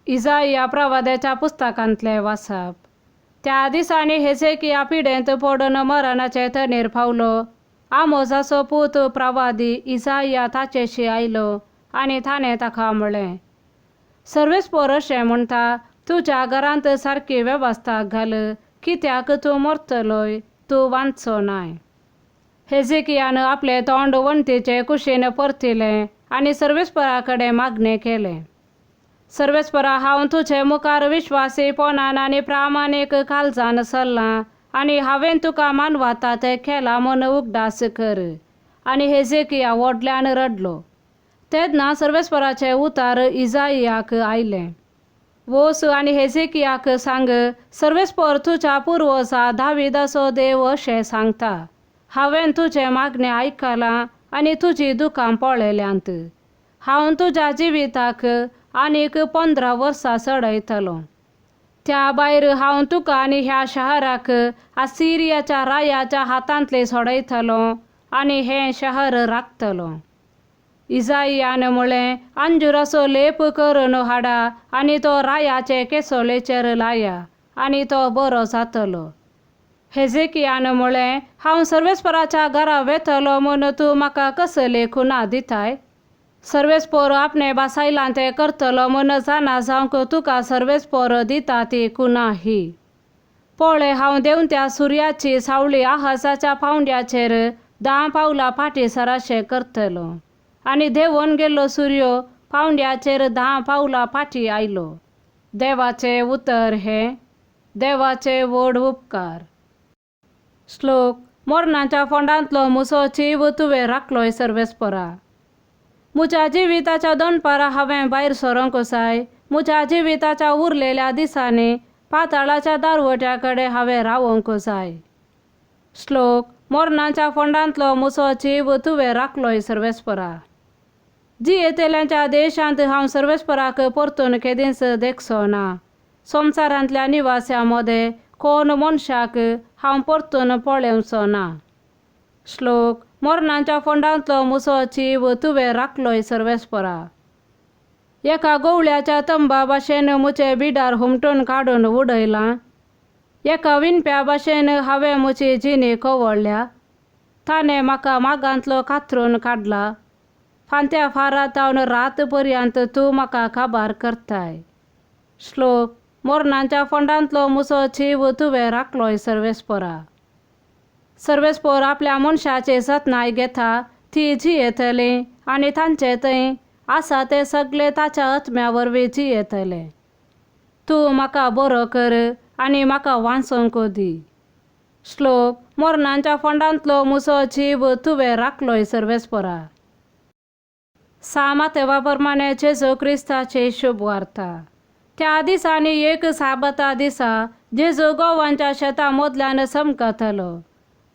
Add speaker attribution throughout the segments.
Speaker 1: इजाइया प्रवाद्याच्या पुस्तकांतलें वाचप. त्या दिसांनी हेजेकिया पिडेंत पडून मरणाचे तणीर पावलो. आमोजाचो पूत प्रवादी इजाइया ताचेशी आयलो आनी ताणें ताका म्हळें, सर्वेस्पोर अशें म्हणटा, तुज्या घरांत सारकी वेवस्था घाल, कित्याक तूं मरतलोय, तूं वांचचो नाय. हेजेकियान आपलें तोंड वणटीचे कुशीन परतिलें आनी सर्वेस्परा कडेन मागणें केलें. सर्वेस्परा, हांव तुजे मुखार विश्वासीपणान आनी प्रामाणीक काळजान चल्लां आनी हांवें तुका मानवता तें केलां म्हूण उगडास कर. आनी हेजेकिया व्हडल्यान रडलो. तेन्ना सर्वेस्पराचें उतार इजाइयाक आयलें, वोस आनी हेजेकियाक सांग, सर्वेस्पर तुज्या पुर्वजा दाविदाचो देव अशें सांगता, हांवें तुजें मागणें आयकलां आनी तुजी दुकां पळयल्यांत. हांव तुज्या जिविताक आनीक 15 वर्सां चडयतलो. त्या भायर हांव तुका आनी ह्या शहराक असिरियाच्या रायाच्या हातांतले सोडयतलो आनी हें शहर राखतलो. इजाइयान म्हळें, अंजुराचो लेप करून हाडा आनी तो रायाचे केसोलेचेर लाया आनी तो बरो जातलो. हेजेकियान म्हळें, हांव सर्वेस्पराच्या घरा वेतलो म्हूण तूं म्हाका कसले खुणा दिताय? सर्वेस्पोर आपणें बासायलां तें करतलो म्हूण जाणा जावंक तुका सर्वेस्पोर दिता ती खुणा ही. पळय, हांव देंवत्या सुर्याची सावळी आहाजाच्या पांवड्याचेर 10 पावलां फाटीं सराशें करतलो. आनी देंवून गेल्लो सुर्यो पांवड्याचेर 10 पावलां फाटीं आयलो. देवाचें उतर हें. देवाचे व्हड उपकार. श्लोक. मरणाच्या फोंडांतलो म्हजो जीव तुवें राखलोय सर्वेस्परा. म्हज्या जिविताच्या दनपारां हांवें भायर सरोंक जाय. म्हज्या जिविताच्या उरलेल्या दिसांनी पाताळाच्या दारवट्या कडेन हांवें रावंक जाय. श्लोक. मरणाच्या फोंडांतलो म्हजो जीव तुवें राखलोय सर्वेस्परा. जियेतल्यांच्या देशांत हांव सर्वेस्पराक परतून केदींच देखचो ना. संवसारांतल्या निवास्यां मदें कोण मनशाक हांव परतून पळोवचो ना. श्लोक. मरणाच्या फोंडांतलो म्हजो जीव तुवें राखलोय सर्वेस्परा. एका गोवळ्याच्या तंबा भाशेन म्हजें बिडार हुमटून काडून उडयलां. एका विणप्या भाशेन हांवें म्हजी जिणी कवळ्ळ्या. ताणें म्हाका मागांतलो कातरून काडला. फांत्या फारातावन रात पर्यंत तूं म्हाका काबार करताय. श्लोक. मरणाच्या फोंडांतलो म्हजो जीव तुवें राखलोय सर्वेस्परा. सर्वेस्पोर आपल्या मनशाची जतनाय घेता, ती जियेतली आनी तांचे थंय आसा ते सगळे ताच्या आत्म्या वरवीं जियेतले. तूं म्हाका बरो कर आनी म्हाका वाचूंक दी. श्लोक. मरणाच्या फोंडांतलो म्हजो जीव तुवें राखलोय सर्वेस्परा. सामातेवा प्रमाणे जेजू क्रिस्ताची शुभ वार्ता. त्या दिसांनी एक साबता दिसा जेजू गोवांच्या शेतां मदल्यान चमकतलो.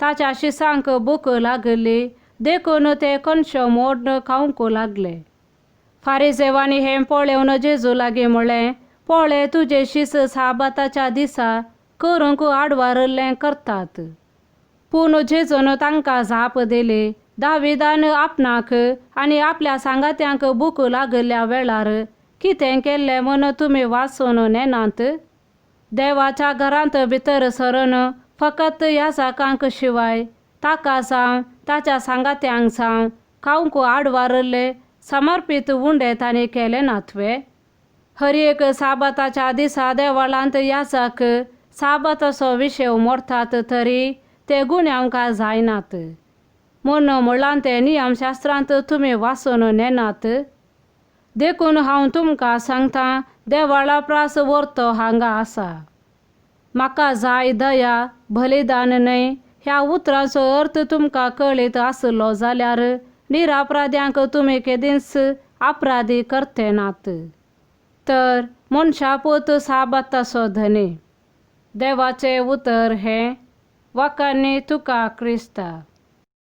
Speaker 1: ताच्या शिसांक भूक लागिल्ली, देखून ते कणशो मोडून खावंक लागले. फारिजेवांनी हें पळोवन जेजू लागीं म्हळें, पळय, तुजे शीस साबाताच्या दिसा करूंक आडवारल्लें करतात. पूण जेजून तांकां जाप दिली, दाविदान आपणाक आनी आपल्या सांगात्यांक भूक लागिल्ल्या वेळार कितें केल्लें म्हूण तुमी वाचून नेनात? देवाच्या घरांत भितर सरून फकत ह्या जाकांक शिवाय ताका जावं ताच्या सांगात्यांक जावं खावंक आडवारल्ले समर्पीत उंडे तांणी केले नात वे? हर एक साबाताच्या दिसा देवळांत याजक साबाताचो विशय मोडटात तरी ते गुन्यांवकार जायनात म्हूण म्हणलां तें नियमशास्त्रांत तुमी वाचून नेनात? देखून हांव तुमकां सांगता, देवळा प्रास व्हरतो हांगा आसा. म्हाका जाय दया, बलिदान न्हय ह्या उतरांचो अर्थ तुमकां कळीत आसलो जाल्यार निरापराध्यांक तुमी केदींच अपराधी करते नात. तर मनशापूत साबाताचो धनी. देवाचें उतर हें. वाखाणी तुका क्रिस्ता.